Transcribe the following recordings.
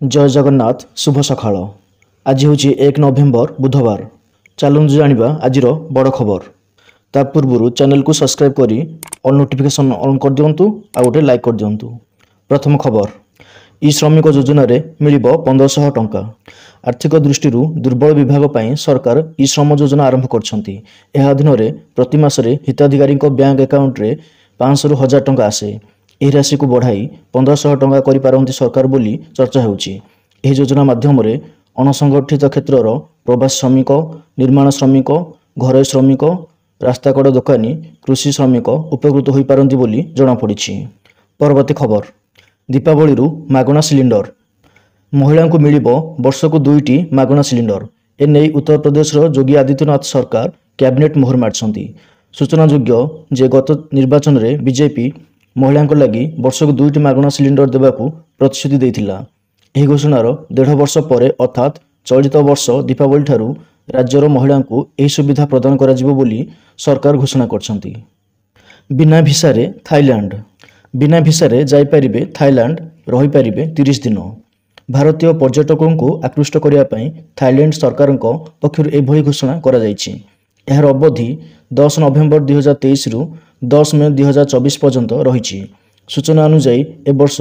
ଜୟ ଜଗନ୍ନାଥ, ଶୁଭ ସକାଳ। ଆଜି ହେଉଛି 1 ନଭେମ୍ବର, ବୁଧବାର। ଚାଲନ୍ତୁ ଜାଣିବା ଆଜିର ବଡ଼ ଖବର। ତା ପୂର୍ବରୁ ଚ୍ୟାନେଲକୁ ସବସ୍କ୍ରାଇବ୍ କରି ଅଲ୍ ନୋଟିଫିକେସନ୍ ଅନ୍ କରିଦିଅନ୍ତୁ ଆଉ ଗୋଟେ ଲାଇକ୍ କରିଦିଅନ୍ତୁ। ପ୍ରଥମ ଖବର, ଇ ଶ୍ରମିକ ଯୋଜନାରେ ମିଳିବ 1500 ଟଙ୍କା। ଆର୍ଥିକ ଦୃଷ୍ଟିରୁ ଦୁର୍ବଳ ବିଭାଗ ପାଇଁ ସରକାର ଇ ଶ୍ରମ ଯୋଜନା ଆରମ୍ଭ କରିଛନ୍ତି। ଏହା ଅଧୀନରେ ପ୍ରତି ମାସରେ ହିତାଧିକାରୀଙ୍କ ବ୍ୟାଙ୍କ ଆକାଉଣ୍ଟରେ 500ରୁ 1000 ଟଙ୍କା ଆସେ। ଏହି ରାଶିକୁ ବଢ଼ାଇ 1500 ଟଙ୍କା କରିପାରନ୍ତି ସରକାର ବୋଲି ଚର୍ଚ୍ଚା ହେଉଛି। ଏହି ଯୋଜନା ମାଧ୍ୟମରେ ଅଣସଂଗଠିତ କ୍ଷେତ୍ରର ପ୍ରବାସୀ ଶ୍ରମିକ, ନିର୍ମାଣ ଶ୍ରମିକ, ଘରୋଇ ଶ୍ରମିକ, ରାସ୍ତାକଡ଼ ଦୋକାନୀ, କୃଷି ଶ୍ରମିକ ଉପକୃତ ହୋଇପାରନ୍ତି ବୋଲି ଜଣାପଡ଼ିଛି। ପରବର୍ତ୍ତୀ ଖବର, ଦୀପାବଳିରୁ ମାଗଣା ସିଲିଣ୍ଡର। ମହିଳାଙ୍କୁ ମିଳିବ ବର୍ଷକୁ 2ଟି ମାଗଣା ସିଲିଣ୍ଡର। ଏନେଇ ଉତ୍ତରପ୍ରଦେଶର ଯୋଗୀ ଆଦିତ୍ୟନାଥ ସରକାର କ୍ୟାବିନେଟ୍ ମୋହର ମାରିଛନ୍ତି। ସୂଚନାଯୋଗ୍ୟ ଯେ ଗତ ନିର୍ବାଚନରେ ବିଜେପି ମହିଳାଙ୍କ ଲାଗି ବର୍ଷକୁ 2ଟି ମାଗଣା ସିଲିଣ୍ଡର ଦେବାକୁ ପ୍ରତିଶ୍ରୁତି ଦେଇଥିଲା। ଏହି ଘୋଷଣାର ଦେଢ଼ ବର୍ଷ ପରେ ଅର୍ଥାତ୍ ଚଳିତ ବର୍ଷ ଦୀପାବଳିଠାରୁ ରାଜ୍ୟର ମହିଳାଙ୍କୁ ଏହି ସୁବିଧା ପ୍ରଦାନ କରାଯିବ ବୋଲି ସରକାର ଘୋଷଣା କରିଛନ୍ତି। ବିନା ଭିସାରେ ଥାଇଲାଣ୍ଡ। ବିନା ଭିସାରେ ଯାଇପାରିବେ ଥାଇଲାଣ୍ଡ, ରହିପାରିବେ 30 ଦିନ। ଭାରତୀୟ ପର୍ଯ୍ୟଟକଙ୍କୁ ଆକୃଷ୍ଟ କରିବା ପାଇଁ ଥାଇଲାଣ୍ଡ ସରକାରଙ୍କ ପକ୍ଷରୁ ଏଭଳି ଘୋଷଣା କରାଯାଇଛି। ଏହାର ଅବଧି 10 ନଭେମ୍ବର 2023ରୁ 10 ମେ 2024 ପର୍ଯ୍ୟନ୍ତ ରହିଛି। ସୂଚନା ଅନୁଯାୟୀ, ଏବର୍ଷ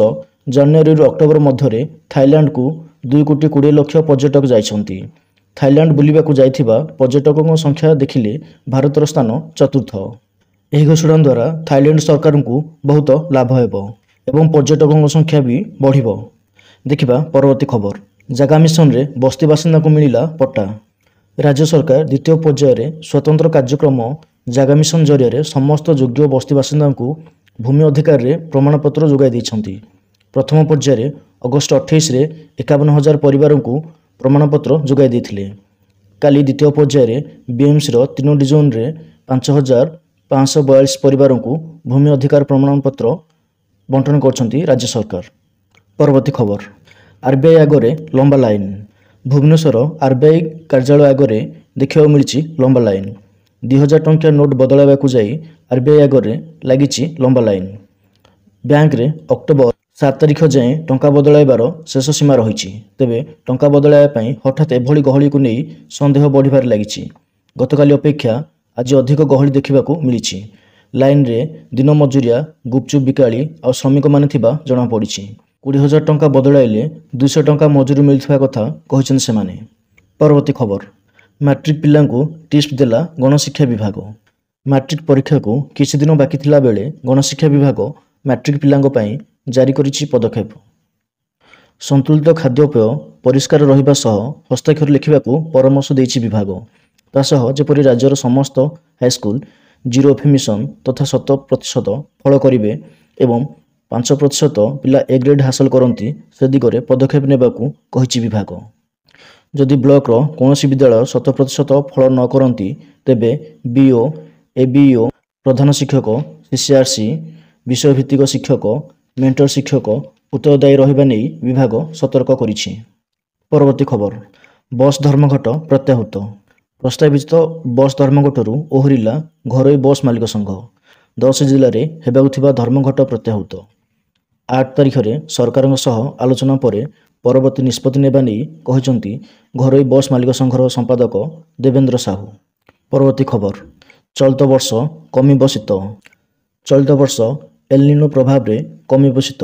ଜାନୁଆରୀରୁ ଅକ୍ଟୋବର ମଧ୍ୟରେ ଥାଇଲାଣ୍ଡକୁ 2 କୋଟି 20 ଲକ୍ଷ ପର୍ଯ୍ୟଟକ ଯାଇଛନ୍ତି। ଥାଇଲାଣ୍ଡ ବୁଲିବାକୁ ଯାଇଥିବା ପର୍ଯ୍ୟଟକଙ୍କ ସଂଖ୍ୟା ଦେଖିଲେ ଭାରତର ସ୍ଥାନ ଚତୁର୍ଥ। ଏହି ଘୋଷଣା ଦ୍ୱାରା ଥାଇଲାଣ୍ଡ ସରକାରଙ୍କୁ ବହୁତ ଲାଭ ହେବ ଏବଂ ପର୍ଯ୍ୟଟକଙ୍କ ସଂଖ୍ୟା ବି ବଢ଼ିବ। ଦେଖିବା ପରବର୍ତ୍ତୀ ଖବର। ଜାଗା ମିଶନରେ ବସ୍ତି ବାସିନ୍ଦାଙ୍କୁ ମିଳିଲା ପଟ୍ଟା। ରାଜ୍ୟ ସରକାର ଦ୍ୱିତୀୟ ପର୍ଯ୍ୟାୟରେ ସ୍ୱତନ୍ତ୍ର କାର୍ଯ୍ୟକ୍ରମ ଜାଗା ମିଶନ ଜରିଆରେ ସମସ୍ତ ଯୋଗ୍ୟ ବସ୍ତି ବାସିନ୍ଦାଙ୍କୁ ଭୂମି ଅଧିକାରରେ ପ୍ରମାଣପତ୍ର ଯୋଗାଇ ଦେଇଛନ୍ତି। ପ୍ରଥମ ପର୍ଯ୍ୟାୟରେ ଅଗଷ୍ଟ 28ରେ 51,000 ପରିବାରଙ୍କୁ ପ୍ରମାଣପତ୍ର ଯୋଗାଇ ଦେଇଥିଲେ। କାଲି ଦ୍ୱିତୀୟ ପର୍ଯ୍ୟାୟରେ ବିଏମ୍ସିର 3ଟି ଜୋନ୍ରେ 5542 ପରିବାରଙ୍କୁ ଭୂମି ଅଧିକାର ପ୍ରମାଣପତ୍ର ବଣ୍ଟନ କରିଛନ୍ତି ରାଜ୍ୟ ସରକାର। ପରବର୍ତ୍ତୀ ଖବର, ଆର୍ବିଆଇ ଆଗରେ ଲମ୍ବା ଲାଇନ୍। ଭୁବନେଶ୍ୱର ଆର୍ବିଆଇ କାର୍ଯ୍ୟାଳୟ ଆଗରେ ଦେଖିବାକୁ ମିଳିଛି ଲମ୍ବା ଲାଇନ୍। 2000 ଟଙ୍କିଆ ନୋଟ୍ ବଦଳାଇବାକୁ ଯାଇ ଆର୍ବିଆଇ ଆଗରେ ଲାଗିଛି ଲମ୍ବା ଲାଇନ୍। ବ୍ୟାଙ୍କରେ ଅକ୍ଟୋବର 7 ତାରିଖ ଯାଏଁ ଟଙ୍କା ବଦଳାଇବାର ଶେଷ ସୀମା ରହିଛି। ତେବେ ଟଙ୍କା ବଦଳାଇବା ପାଇଁ ହଠାତ୍ ଏଭଳି ଗହଳିକୁ ନେଇ ସନ୍ଦେହ ବଢ଼ିବାରେ ଲାଗିଛି। ଗତକାଲି ଅପେକ୍ଷା ଆଜି ଅଧିକ ଗହଳି ଦେଖିବାକୁ ମିଳିଛି। ଲାଇନ୍ରେ ଦିନ ମଜୁରିଆ, ଗୁପଚୁପ୍ ବିକାଳି ଆଉ ଶ୍ରମିକମାନେ ଥିବା ଜଣାପଡ଼ିଛି। 20,000 ଟଙ୍କା ବଦଳାଇଲେ 200 ଟଙ୍କା ମଜୁରୀ ମିଳୁଥିବା କଥା କହିଛନ୍ତି ସେମାନେ। ପରବର୍ତ୍ତୀ ଖବର, ମାଟ୍ରିକ ପିଲାଙ୍କୁ ଟିପ୍ସ ଦେଲା ଗଣଶିକ୍ଷା ବିଭାଗ। ମାଟ୍ରିକ ପରୀକ୍ଷାକୁ କିଛି ଦିନ ବାକି ଥିଲା ବେଳେ ଗଣଶିକ୍ଷା ବିଭାଗ ମାଟ୍ରିକ ପିଲାଙ୍କ ପାଇଁ ଜାରି କରିଛି ପଦକ୍ଷେପ। ସନ୍ତୁଳିତ ଖାଦ୍ୟପେୟ, ପରିଷ୍କାର ରହିବା ସହ ହସ୍ତାକ୍ଷର ଲେଖିବାକୁ ପରାମର୍ଶ ଦେଇଛି ବିଭାଗ। ତା ସହ ଯେପରି ରାଜ୍ୟର ସମସ୍ତ ହାଇସ୍କୁଲ ଜିରୋ ଏଫିମିସନ୍ ତଥା 100% ଫଳ କରିବେ ଏବଂ 5% ପିଲା ଏ ଗ୍ରେଡ୍ ହାସଲ କରନ୍ତି, ସେ ଦିଗରେ ପଦକ୍ଷେପ ନେବାକୁ କହିଛି ବିଭାଗ। ଯଦି ବ୍ଲକର କୌଣସି ବିଦ୍ୟାଳୟ 100% ଫଳ ନ କରନ୍ତି, ତେବେ ବିଓ, ଏବିଇଓ, ପ୍ରଧାନ ଶିକ୍ଷକ, ସିସିଆରସି, ବିଷୟଭିତ୍ତିକ ଶିକ୍ଷକ, ମେଣ୍ଟର ଶିକ୍ଷକ ଉତ୍ତରଦାୟୀ ରହିବା ନେଇ ବିଭାଗ ସତର୍କ କରିଛି। ପରବର୍ତ୍ତୀ ଖବର, ବସ୍ ଧର୍ମଘଟ ପ୍ରତ୍ୟାହୃତ। ପ୍ରସ୍ତାବିତ ବସ୍ ଧର୍ମଘଟରୁ ଓହରିଲା ଘରୋଇ ବସ୍ ମାଲିକ ସଂଘ। 10 ଜିଲ୍ଲାରେ ହେବାକୁ ଥିବା ଧର୍ମଘଟ ପ୍ରତ୍ୟାହୃତ। 8 ତାରିଖରେ ସରକାରଙ୍କ ସହ ଆଲୋଚନା ପରେ ପରବର୍ତ୍ତୀ ନିଷ୍ପତ୍ତି ନେବା ନେଇ କହିଛନ୍ତି ଘରୋଇ ବସ୍ ମାଲିକ ସଂଘର ସମ୍ପାଦକ ଦେବେନ୍ଦ୍ର ସାହୁ। ପରବର୍ତ୍ତୀ ଖବର, ଚଳିତ ବର୍ଷ କମିବ ଶୀତ। ଚଳିତ ବର୍ଷ ଏଲନିନୋ ପ୍ରଭାବରେ କମିବ ଶୀତ।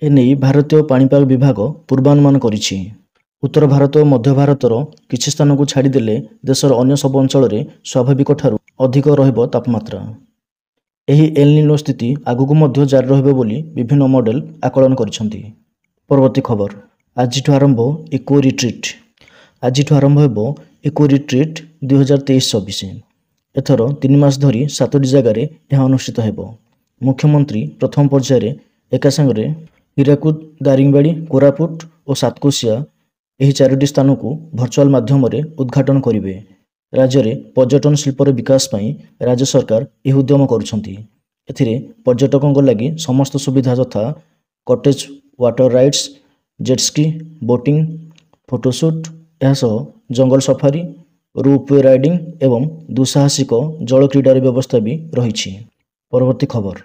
ଏନେଇ ଭାରତୀୟ ପାଣିପାଗ ବିଭାଗ ପୂର୍ବାନୁମାନ କରିଛି। ଉତ୍ତର ଭାରତ ଓ ମଧ୍ୟ ଭାରତର କିଛି ସ୍ଥାନକୁ ଛାଡ଼ିଦେଲେ ଦେଶର ଅନ୍ୟ ସବୁ ଅଞ୍ଚଳରେ ସ୍ୱାଭାବିକଠାରୁ ଅଧିକ ରହିବ ତାପମାତ୍ରା। ଏହି ଏଲନିନୋ ସ୍ଥିତି ଆଗକୁ ମଧ୍ୟ ଜାରି ରହିବ ବୋଲି ବିଭିନ୍ନ ମଡେଲ ଆକଳନ କରିଛନ୍ତି। ପରବର୍ତ୍ତୀ ଖବର, ଆଜିଠୁ ଆରମ୍ଭ ଇକୋ ରିଟ୍ରିଟ୍। ଆଜିଠୁ ଆରମ୍ଭ ହେବ ଇକୋ ରିଟ୍ରିଟ୍ 2023-24। ଏଥର 3 ମାସ ଧରି 7ଟି ଜାଗାରେ ଏହା ଅନୁଷ୍ଠିତ ହେବ। ମୁଖ୍ୟମନ୍ତ୍ରୀ ପ୍ରଥମ ପର୍ଯ୍ୟାୟରେ ଏକା ସାଙ୍ଗରେ ହୀରାକୁଦ, ଦାରିଙ୍ଗବାଡ଼ି, କୋରାପୁଟ ଓ ସାତକୋଶିଆ ଏହି 4ଟି ସ୍ଥାନକୁ ଭର୍ଚୁଆଲ ମାଧ୍ୟମରେ ଉଦ୍ଘାଟନ କରିବେ। ରାଜ୍ୟରେ ପର୍ଯ୍ୟଟନ ଶିଳ୍ପର ବିକାଶ ପାଇଁ ରାଜ୍ୟ ସରକାର ଏହି ଉଦ୍ୟମ କରୁଛନ୍ତି। ଏଥିରେ ପର୍ଯ୍ୟଟକଙ୍କ ଲାଗି ସମସ୍ତ ସୁବିଧା ଯଥା cottage, water rides, jet ski, boating, photoshoot, ଏହା ସହ ଜଙ୍ଗଲ ସଫାରି, ରୋପୱେ ରାଇଡିଂ ଏବଂ ଦୁଃସାହସିକ ଜଳକ୍ରୀଡ଼ାର ବ୍ୟବସ୍ଥା ବି ରହିଛି। ପରବର୍ତ୍ତୀ ଖବର,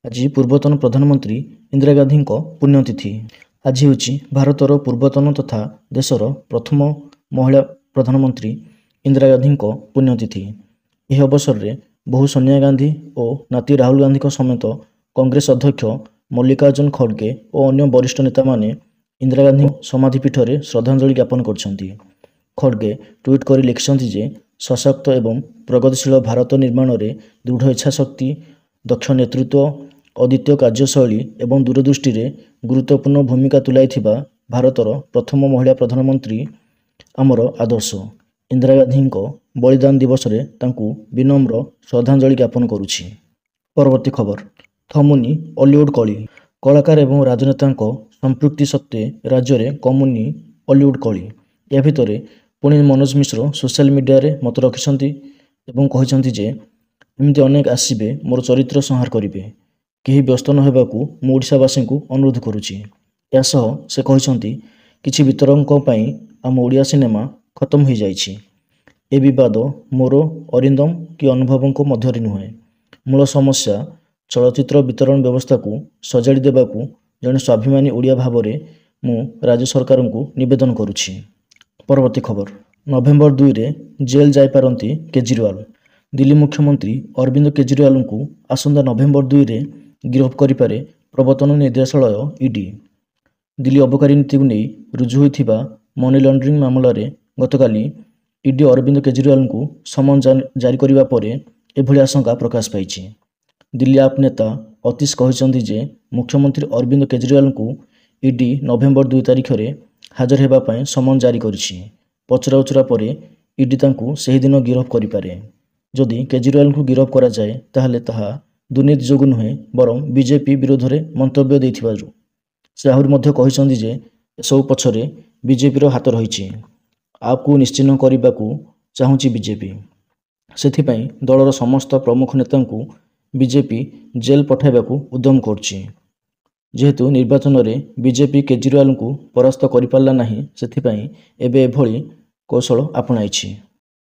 ଆଜି ପୂର୍ବତନ ପ୍ରଧାନମନ୍ତ୍ରୀ ଇନ୍ଦିରା ଗାନ୍ଧୀଙ୍କ ପୁଣ୍ୟତିଥି। ଆଜି ହେଉଛି ଭାରତର ପୂର୍ବତନ ତଥା ଦେଶର ପ୍ରଥମ ମହିଳା ପ୍ରଧାନମନ୍ତ୍ରୀ ଇନ୍ଦିରା ଗାନ୍ଧୀଙ୍କ ପୁଣ୍ୟତିଥି। ଏହି ଅବସରରେ ବୋହୂ ସୋନିଆ ଗାନ୍ଧୀ ଓ ନାତି ରାହୁଲ ଗାନ୍ଧୀଙ୍କ ସମେତ କଂଗ୍ରେସ ଅଧ୍ୟକ୍ଷ ମଲ୍ଲିକାର୍ଜୁନ ଖଡ଼ଗେ ଓ ଅନ୍ୟ ବରିଷ୍ଠ ନେତାମାନେ ଇନ୍ଦିରା ଗାନ୍ଧୀଙ୍କ ସମାଧି ପୀଠରେ ଶ୍ରଦ୍ଧାଞ୍ଜଳି ଜ୍ଞାପନ କରିଛନ୍ତି। ଖଡ଼ଗେ ଟ୍ୱିଟ୍ କରି ଲେଖିଛନ୍ତି ଯେ, ସଶକ୍ତ ଏବଂ ପ୍ରଗତିଶୀଳ ଭାରତ ନିର୍ମାଣରେ ଦୃଢ଼ ଇଚ୍ଛାଶକ୍ତି, ଦକ୍ଷ ନେତୃତ୍ୱ, ଅଦ୍ୱିତୀୟ କାର୍ଯ୍ୟଶୈଳୀ ଏବଂ ଦୂରଦୃଷ୍ଟିରେ ଗୁରୁତ୍ୱପୂର୍ଣ୍ଣ ଭୂମିକା ତୁଲାଇଥିବା ଭାରତର ପ୍ରଥମ ମହିଳା ପ୍ରଧାନମନ୍ତ୍ରୀ ଆମର ଆଦର୍ଶ। ଇନ୍ଦିରା ଗାନ୍ଧୀଙ୍କ ବଳିଦାନ ଦିବସରେ ତାଙ୍କୁ ବିନମ୍ର ଶ୍ରଦ୍ଧାଞ୍ଜଳି ଜ୍ଞାପନ କରୁଛି। ପରବର୍ତ୍ତୀ ଖବର, ଥମୁନି ଅଲିଉଡ୍ କଳି। କଳାକାର ଏବଂ ରାଜନେତାଙ୍କ ସମ୍ପୃକ୍ତି ସତ୍ତ୍ୱେ ରାଜ୍ୟରେ କମୁନି ଅଲିଉଡ୍ କଳି। ଏହା ଭିତରେ ପୁଣି ମନୋଜ ମିଶ୍ର ସୋସିଆଲ ମିଡିଆରେ ମତ ରଖିଛନ୍ତି ଏବଂ କହିଛନ୍ତି ଯେ, ଏମିତି ଅନେକ ଆସିବେ ମୋର ଚରିତ୍ର ସଂହାର କରିବେ। କେହି ବ୍ୟସ୍ତ ନ ହେବାକୁ ମୁଁ ଓଡ଼ିଶାବାସୀଙ୍କୁ ଅନୁରୋଧ କରୁଛି। ଏହା ସହ ସେ କହିଛନ୍ତି, କିଛି ବିତରକଙ୍କ ପାଇଁ ଆମ ଓଡ଼ିଆ ସିନେମା ଖତମ ହୋଇଯାଇଛି। ଏ ବିବାଦ ମୋର, ଅରିନ୍ଦମ କି ଅନୁଭବଙ୍କ ମଧ୍ୟରେ ନୁହେଁ। ମୂଳ ସମସ୍ୟା ଚଳଚ୍ଚିତ୍ର ବିତରଣ ବ୍ୟବସ୍ଥାକୁ ସଜାଡ଼ି ଦେବାକୁ ଜଣେ ସ୍ୱାଭିମାନୀ ଓଡ଼ିଆ ଭାବରେ ମୁଁ ରାଜ୍ୟ ସରକାରଙ୍କୁ ନିବେଦନ କରୁଛି। ପରବର୍ତ୍ତୀ ଖବର, ନଭେମ୍ବର 2ରେ ଜେଲ୍ ଯାଇପାରନ୍ତି କେଜ୍ରିୱାଲ। ଦିଲ୍ଲୀ ମୁଖ୍ୟମନ୍ତ୍ରୀ ଅରବିନ୍ଦ କେଜ୍ରିୱାଲଙ୍କୁ ଆସନ୍ତା ନଭେମ୍ବର 2ରେ ଗିରଫ କରିପାରେ ପ୍ରବର୍ତ୍ତନ ନିର୍ଦ୍ଦେଶାଳୟ ଇଡି। ଦିଲ୍ଲୀ ଅବକାରୀ ନୀତିକୁ ନେଇ ରୁଜୁ ହୋଇଥିବା ମନି ଲଣ୍ଡରିଂ ମାମଲାରେ ଗତକାଲି ଇଡି ଅରବିନ୍ଦ କେଜ୍ରିୱାଲଙ୍କୁ ସମନ ଜାରି କରିବା ପରେ ଏଭଳି ଆଶଙ୍କା ପ୍ରକାଶ ପାଇଛି। ଦିଲ୍ଲୀ ଆପ୍ ନେତା ଅତିଶ କହିଛନ୍ତି ଯେ, ମୁଖ୍ୟମନ୍ତ୍ରୀ ଅରବିନ୍ଦ କେଜ୍ରିୱାଲଙ୍କୁ ଇଡି ନଭେମ୍ବର 2 ତାରିଖରେ ହାଜର ହେବା ପାଇଁ ସମନ ଜାରି କରିଛି। ପଚରାଉଚରା ପରେ ଇଡି ତାଙ୍କୁ ସେହିଦିନ ଗିରଫ କରିପାରେ। ଯଦି କେଜ୍ରିୱାଲଙ୍କୁ ଗିରଫ କରାଯାଏ, ତାହେଲେ ତାହା ଦୁର୍ନୀତି ଯୋଗୁଁ ନୁହେଁ, ବରଂ ବିଜେପି ବିରୋଧରେ ମନ୍ତବ୍ୟ ଦେଇଥିବାରୁ। ସେ ଆହୁରି ମଧ୍ୟ କହିଛନ୍ତି ଯେ, ଏସବୁ ପଛରେ ବିଜେପିର ହାତ ରହିଛି। ଆପକୁ ନିଶ୍ଚିହ୍ନ କରିବାକୁ ଚାହୁଁଛି ବିଜେପି। ସେଥିପାଇଁ ଦଳର ସମସ୍ତ ପ୍ରମୁଖ ନେତାଙ୍କୁ ବିଜେପି ଜେଲ୍ ପଠାଇବାକୁ ଉଦ୍ୟମ କରୁଛି। ଯେହେତୁ ନିର୍ବାଚନରେ ବିଜେପି କେଜ୍ରିୱାଲଙ୍କୁ ପରାସ୍ତ କରିପାରିଲା ନାହିଁ, ସେଥିପାଇଁ ଏବେ ଏଭଳି କୌଶଳ ଆପଣାଇଛି।